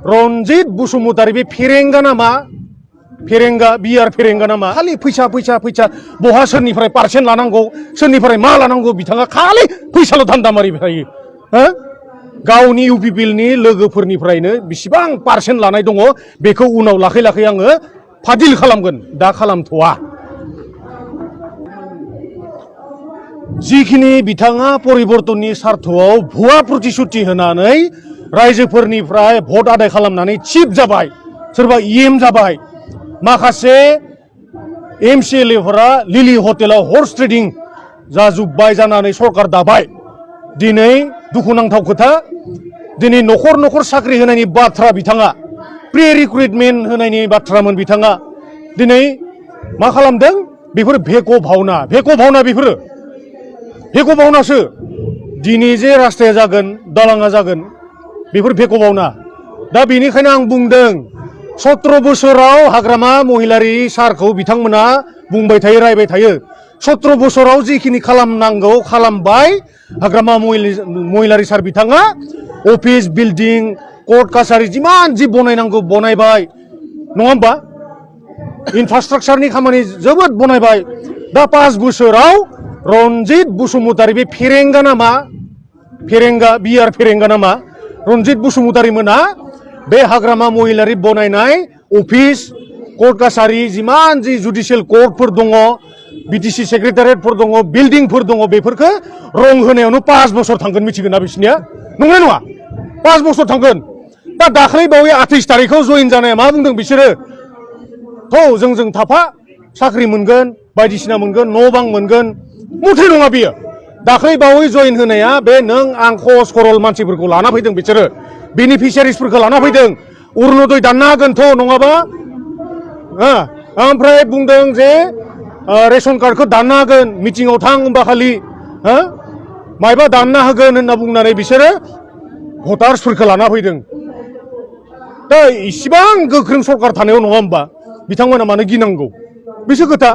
रन्जित बसुमतारी बे फेरेंगा नामा फेरेंगा बियार फेरेंगा नामा खालि फैसा फैसा फैसा बहा सोरनिफ्राय पार्सेन्ट लानांगौ सोरनिफ्राय मा लानांगौ बिथाङा खालि फैसाल' धान्दा मारिबाय थायो हो गावनि इउपिपिएलनि लोगोफोरनिफ्रायनो बेसेबां पार्सेन्ट लानाय दङ बेखौ उनाव लाखै लाखै आङो फादिल खालामगोन दा खालामथ'आ जिखिनि बिथाङा परिबर्तननि सार्थआव भुवा प्रतिश्रुति होनानै रायजोफोरनिफ्राय भट आदाय खालामनानै चिफ जाबाय सोरबा इएम जाबाय माखासे एमसिएलएफोरा लिलि हटेलाव हर्स ट्रेडिं जाजुब्बाय जानानै सरकार दाबाय दिनै दुखुनांथाव खोथा दिनै न'खर न'खर साख्रि होनायनि बाथ्रा बिथाङा प्रि रिक्रुटमेन्ट होनायनि बाथ्रामोन बिथाङा दिनै मा खालामदों बेफोर भेक' भावना बेफोरो भेक' भावनासो दिनै जे रास्ताया जागोन दालाङा जागोन बेफोर भेक' भावना दा बेनिखायनो आं बुंदों 17 बोसोराव हाग्रामा महिलारि सारखौ बिथांमोना बुंबाय थायो रायबाय थायो 17 बोसोराव जिखिनि खालामनांगौ खालामबाय हाग्रामा महिलारि सार बिथाङा अफिस बिल्डिं कोर्ट कासारि जिमान जि बनायनांगौ बनायबाय नङा होमबा इनफ्रास्ट्राक्चारनि खामानि जोबोद बनायबाय दा 5 बोसोराव रन्जित बसुमतारी बे फेरेंगा नामा फेरेंगा बियार फेरेंगा नामा रन्जित बसुमतारी मोना बे हाग्रामा महिलारि बनायनाय अफिस कोर्ट कासारि जिमान जि जुडिशियेल कोर्टफोर दङ बिटिसि सेक्रेटारियेटफोर दङ बिल्डिंफोर दङ बेफोरखौ रं होनायावनो 5 बोसोर थांगोन मिथिगोन ना बिसोरनिया नंगौना नङा 5 बोसोर थांगोन दा दाख्लै बावै 28 तारिखआव जइन जानाया मा बुंदों बिसोरो जोंजों थाफा साख्रि मोनगोन बायदिसिना मोनगोन न' बां मोनगोन मुथै नङा बियो दाख्लै बावै जइन होनाया बे नों आं खस खरल मानसिफोरखौ लाना फैदों बिसोरो बेनिफिसियारिसफोरखौ लाना फैदों अरुणोदय दानना होगोनथ' नङाबा ओमफ्राय बुंदों जे रेशन कार्डखौ दानना होगोन मिटिंआव थां होनबा खालि मायबा दानना होगोन होनना बुंनानै बिसोरो भटार्सफोरखौ लाना फैदों दा इसिबां गोख्रों सरकार थानायाव नङा होमबा बिथांमोना मानो गिनांगौ बेसो खोथा